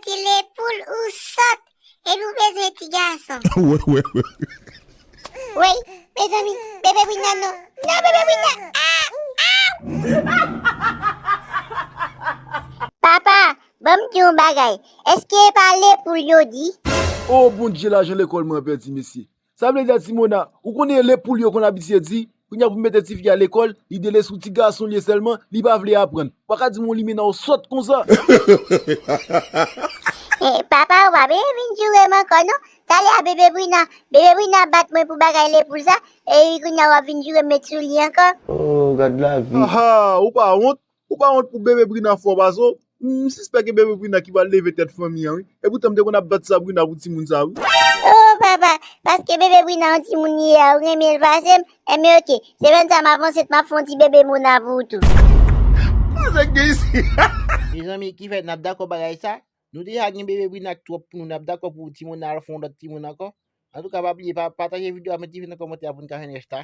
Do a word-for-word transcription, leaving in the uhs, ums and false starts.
ti lepoul ou sòt, epi ou bezwen ti gason. Wey, mezanmi, bebe Brina non. Non, bebe Brina. Ah, ah. Papa, ban m di yon bagay. Èske e pa lepoul yo di? O Bondye, lajan lekòl mwen pèdi, mesye. Sa vle di a, Ti Mona, ou konnen lepoul yo konn abitye di, kounye a pou mete tifi a lekòl, li dele sou ti gason li ye sèlman, li pa vle aprann. Ou pa ka di m yon limena w sòt konsa. Eh, papa, ou pa bezwen vin joure m ankò non. Talè a bebe Brina, bebe Brina bat mwen pou bagay lepoul sa, epi kounye a w ap vin joure m met sou li ankò. Oh, gad lavi. Aha, ou pa wont? Ou pa wont pou bebe Brina fò pase w? M sispèk e bebe Brina ki pral leve tèt fanmi an, wi. Epoutan m te konn ap bat Sabrina pou timoun sa, wi. Oh, papa, paske bebe Brina yon timoun li ye a, ou renmen l pase m? Enben, oke. Semèn sa, m ap ansent, m ap fè yon ti bebe Mona pou ou tou. Sa k gen isi? Mezanmi, ki fè n ap dakò bagay sa? Nou deja gen bebe Brina k twòp pou nou, n ap dakò pou timoun nan al fè yon lòt timoun ankò? Antouka, pa bliye, pa, pataje videyo a, mete ti fi nan kòmantè a pou n ka fè nèf ta.